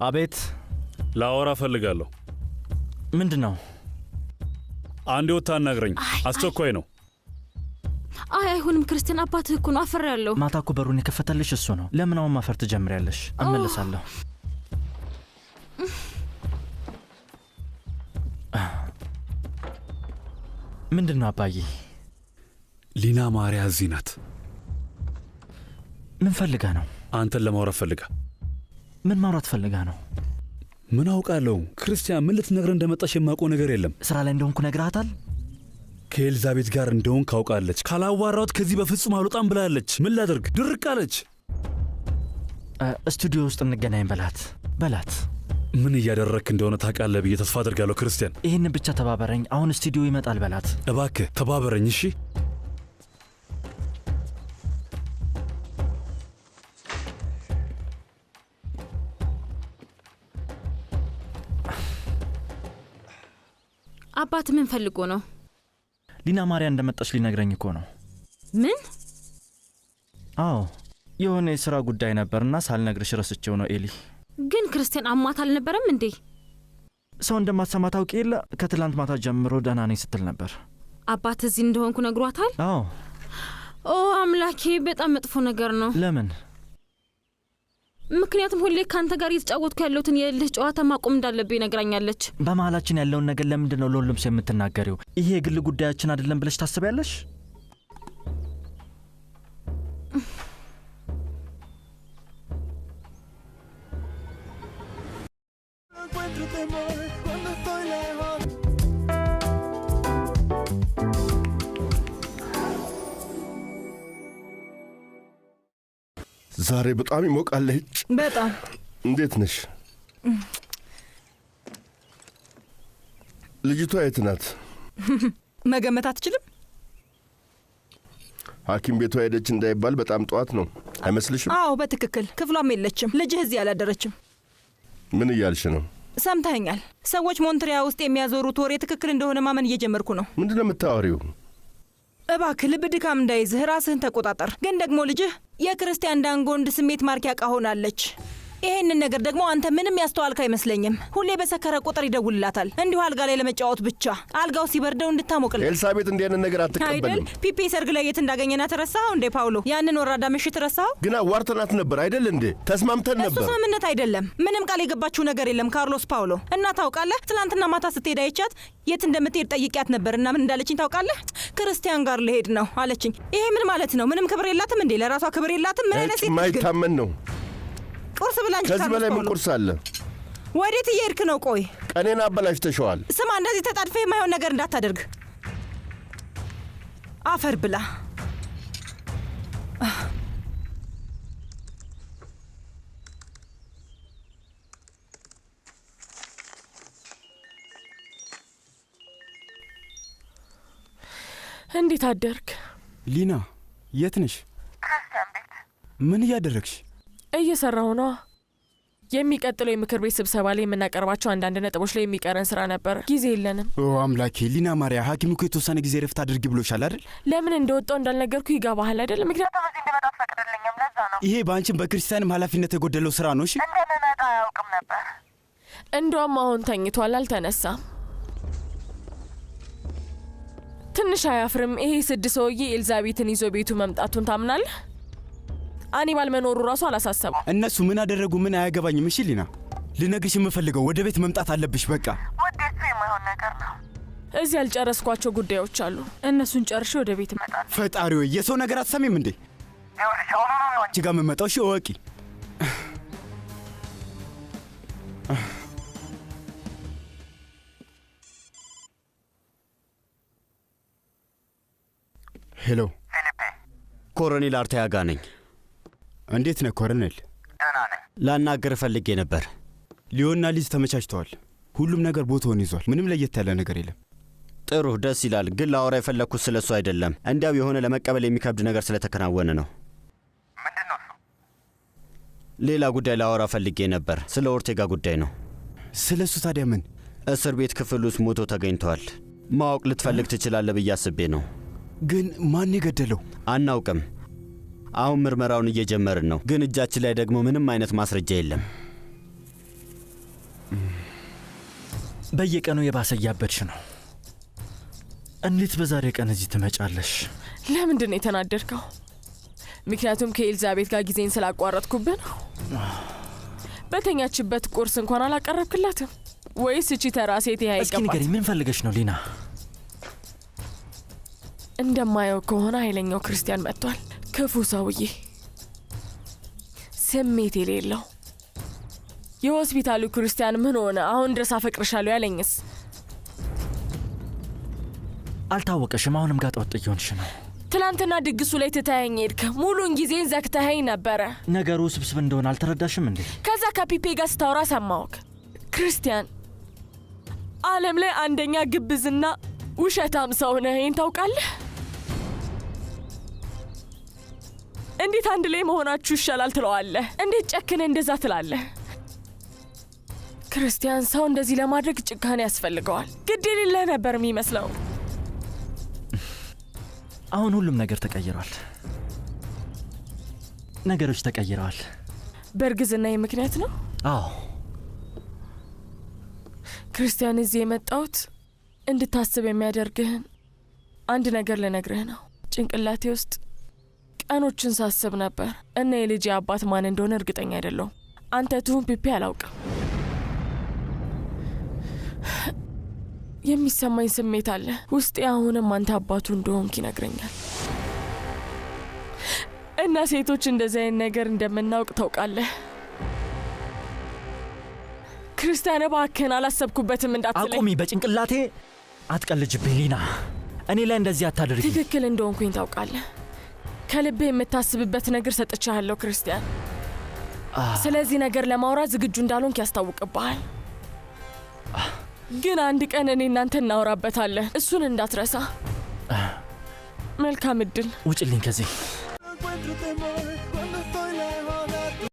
አቤት። ላወራ እፈልጋለሁ። ምንድን ነው? አንዴ ወጥተህ አናግረኝ፣ አስቸኳይ ነው። አይ አይሆንም ክርስቲያን፣ አባትህ እኮ ነው። አፈር ያለሁ። ማታ እኮ በሩን የከፈተልሽ እሱ ነው። ለምን አሁን ማፈር ትጀምሪያለሽ? እመለሳለሁ። ምንድን ነው አባዬ? ሊና ማርያ እዚህ ናት። ምን ፈልጋ ነው? አንተን ለማውራት ፈልጋ። ምን ማውራት ፈልጋ ነው? ምን አውቃለሁ ክርስቲያን፣ ምን ልትነግረን እንደመጣሽ የማውቀው ነገር የለም። ስራ ላይ እንደሆንኩ ነግረሃታል? ከኤልዛቤት ጋር እንደሆን ካውቃለች። ካላዋራሁት ከዚህ በፍጹም አልወጣም ብላለች። ምን ላደርግ? ድርቅ አለች። ስቱዲዮ ውስጥ እንገናኝ በላት በላት። ምን እያደረግክ እንደሆነ ታውቃለህ ብዬ ተስፋ አድርጋለሁ ክርስቲያን። ይህንን ብቻ ተባበረኝ። አሁን ስቱዲዮ ይመጣል በላት። እባክህ ተባበረኝ። እሺ። አባት ምን ፈልጎ ነው? ሊና ማርያ እንደመጣች ሊነግረኝ እኮ ነው። ምን? አዎ፣ የሆነ የሥራ ጉዳይ ነበርና ሳልነግርሽ ረስቼው ነው ኤሊ። ግን ክርስቲያን አሟት አልነበረም እንዴ? ሰው እንደማትሰማ ታውቂ የለ? ከትላንት ማታ ጀምሮ ደህና ነኝ ስትል ነበር። አባት እዚህ እንደሆንኩ ነግሯታል? አዎ። ኦ አምላኬ፣ በጣም መጥፎ ነገር ነው። ለምን? ምክንያቱም ሁሌ ከአንተ ጋር እየተጫወትኩ ያለሁትን የእልህ ጨዋታ ማቆም እንዳለብኝ ነግራኛለች። በመሀላችን ያለውን ነገር ለምንድን ነው ለሁሉም ሰው የምትናገሪው? ይሄ የግል ጉዳያችን አይደለም ብለሽ ታስቢያለሽ? Encuentro temor cuando estoy lejos. ዛሬ በጣም ይሞቃል። እጭ በጣም። እንዴት ነሽ? ልጅቷ የት ናት? መገመት አትችልም? ሐኪም ቤቷ ሄደች እንዳይባል በጣም ጠዋት ነው አይመስልሽም? አዎ በትክክል፣ ክፍሏም የለችም። ልጅህ እዚህ አላደረችም። ምን እያልሽ ነው? ሰምተኸኛል። ሰዎች ሞንትሪያ ውስጥ የሚያዞሩት ወሬ ትክክል እንደሆነ ማመን እየጀመርኩ ነው። ምንድን ነው የምታወሪው? እባክህ ልብ ድካም እንዳይዝህ ራስህን ተቆጣጠር። ግን ደግሞ ልጅህ የክርስቲያን ዳንጎንድ ስሜት ማርኪያ ዕቃ ሆናለች። ይሄንን ነገር ደግሞ አንተ ምንም ያስተዋልክ አይመስለኝም። ሁሌ በሰከረ ቁጥር ይደውልላታል፣ እንዲሁ አልጋ ላይ ለመጫወት ብቻ። አልጋው ሲበርደው እንድታሞቅለት። ኤልሳቤጥ እንዲህ አይነት ነገር አይደል? አትቀበልም። ፒፔ ሰርግ ላይ የት እንዳገኘናት ረሳኸው እንዴ ፓውሎ? ያንን ወራዳ ምሽት ረሳኸው? ግን አዋርተናት ነበር አይደል እንዴ? ተስማምተን እሱ ነበር። ስምምነት አይደለም። ምንም ቃል የገባችው ነገር የለም ካርሎስ ፓውሎ። እና ታውቃለህ፣ ትናንትና ማታ ስትሄድ አይቻት የት እንደምትሄድ ጠይቂያት ነበር እና ምን እንዳለችኝ ታውቃለህ? ክርስቲያን ጋር ልሄድ ነው አለችኝ። ይሄ ምን ማለት ነው? ምንም ክብር የላትም እንዴ? ለራሷ ክብር የላትም? ምን አይነት እጭ ሴት ነች ግን? የማይታመን ነው። ቁርስ ብላ እንጂ ከዚህ ካርሎስ በላይ ምን ፓውሎ። ቁርስ አለ? ወዴት እየሄድክ ነው? ቆይ ቀኔን አበላሽተሸዋል። ስማ፣ እንደዚህ ተጣድፈህ የማይሆን ነገር እንዳታደርግ። አፈር ብላ። እንዴት አደርክ? ሊና የት ነሽ? ምን እያደረግሽ? እየሰራሁ ነዋ። የሚቀጥለው የምክር ቤት ስብሰባ ላይ የምናቀርባቸው አንዳንድ ነጥቦች ላይ የሚቀረን ስራ ነበር። ጊዜ የለንም። ኦ አምላኬ! ሊና ማርያ፣ ሐኪም እኮ የተወሰነ ጊዜ ረፍት አድርጊ ብሎሻል አይደል? ለምን እንደወጣው እንዳልነገርኩ ይገባሃል አይደል? ምክንያቱም እዚህ እንድመጣ አትፈቅድልኝም። ለዛ ነው። ይሄ በአንቺም በክርስቲያንም ኃላፊነት የጎደለው ስራ ነው። እሺ እንደምመጣ አያውቅም ነበር። እንደውም አሁን ተኝቷል፣ አልተነሳም። ትንሽ አያፍርም? ይሄ ስድ ሰውዬ ኤልዛቤትን ይዞ ቤቱ መምጣቱን ታምናለህ? አኒባል መኖሩ ራሱ አላሳሰበው። እነሱ ምን አደረጉ ምን አያገባኝም። እሺ ሊና፣ ልነግርሽ የምፈልገው ወደ ቤት መምጣት አለብሽ። በቃ ውዴ፣ እሱ የማይሆን ነገር ነው። እዚህ ያልጨረስኳቸው ጉዳዮች አሉ። እነሱን ጨርሼ ወደ ቤት እመጣለሁ። ፈጣሪ ሆይ፣ የሰው ነገር አትሰሚም እንዴ? አንቺ ጋር የምመጣው እሺ፣ እወቂ። ሄሎ ኮሎኔል አርቴያጋ ነኝ። እንዴት ነህ ኮሎኔል? ላናግር ፈልጌ ነበር። ሊዮና ሊዝ ተመቻችተዋል። ሁሉም ነገር ቦታውን ይዟል። ምንም ለየት ያለ ነገር የለም። ጥሩ፣ ደስ ይላል። ግን ላወራ የፈለግኩት ስለ እሱ አይደለም። እንዲያው የሆነ ለመቀበል የሚከብድ ነገር ስለተከናወነ ነው። ሌላ ጉዳይ ላወራ ፈልጌ ነበር። ስለ ኦርቴጋ ጉዳይ ነው። ስለ እሱ ታዲያ ምን? እስር ቤት ክፍል ውስጥ ሞቶ ተገኝቷል። ማወቅ ልትፈልግ ትችላለህ ብዬ አስቤ ነው። ግን ማን የገደለው? አናውቅም። አሁን ምርመራውን እየጀመርን ነው፣ ግን እጃችን ላይ ደግሞ ምንም አይነት ማስረጃ የለም። በየቀኑ የባሰ እያበድሽ ነው። እንዴት በዛሬ ቀን እዚህ ትመጫለሽ? ለምንድን ነው የተናደድከው? ምክንያቱም ከኤልዛቤት ጋር ጊዜን ስላቋረጥኩብህ ነው። በተኛችበት ቁርስ እንኳን አላቀረብክላትም ወይስ እቺ ተራ ሴት ይሄ እስኪ አይገባት? ንገሪኝ፣ ምን ፈልገሽ ነው ሊና? እንደማየው ከሆነ ኃይለኛው ክርስቲያን መጥቷል። ክፉ ሰውዬ፣ ስሜት የሌለው የሆስፒታሉ ክርስቲያን ምን ሆነ? አሁን ድረስ አፈቅርሻለሁ ያለኝስ? አልታወቀሽም። አሁንም ጋጠ ወጥ እየሆንሽ ነው። ትናንትና ድግሱ ላይ ትተኸኝ ሄድክ። ሙሉን ጊዜን ዘግተኸኝ ነበረ። ነገሩ ስብስብ እንደሆነ አልተረዳሽም እንዴ? ከዛ ከፒፔ ጋር ስታወራ ሰማሁክ። ክርስቲያን፣ ዓለም ላይ አንደኛ ግብዝና ውሸታም ሰው ነህ። ይህን ታውቃለህ? እንዴት አንድ ላይ መሆናችሁ ይሻላል ትለዋለህ? እንዴት ጨክነህ እንደዛ ትላለህ? ክርስቲያን፣ ሰው እንደዚህ ለማድረግ ጭካኔ ያስፈልገዋል። ግድ የሌለህ ነበር የሚመስለው። አሁን ሁሉም ነገር ተቀይሯል። ነገሮች ተቀይረዋል። በእርግዝናዬ ምክንያት ነው። አዎ ክርስቲያን፣ እዚህ የመጣሁት እንድታስብ የሚያደርግህን አንድ ነገር ልነግርህ ነው። ጭንቅላቴ ውስጥ ቀኖችን ሳስብ ነበር እና የልጄ አባት ማን እንደሆነ እርግጠኛ አይደለሁም። አንተ ትሁን ፒፔ አላውቅም። የሚሰማኝ ስሜት አለ ውስጤ። አሁንም አንተ አባቱ እንደሆንክ ይነግረኛል። እና ሴቶች እንደዚህ አይነት ነገር እንደምናውቅ ታውቃለህ። ክርስቲያን፣ እባክህን አላሰብኩበትም እንዳትለኝ። አቁሚ። በጭንቅላቴ አትቀልጅብኝ ሊና። እኔ ላይ እንደዚህ አታድርጊ። ትክክል እንደሆንኩኝ ታውቃለህ። ከልቤ የምታስብበት ነገር ሰጥቼሃለሁ ክርስቲያን። ስለዚህ ነገር ለማውራት ዝግጁ እንዳልሆንክ ያስታውቅብሃል። ግን አንድ ቀን እኔ እናንተ እናወራበታለን። እሱን እንዳትረሳ። መልካም እድል። ውጭልኝ ከዚህ።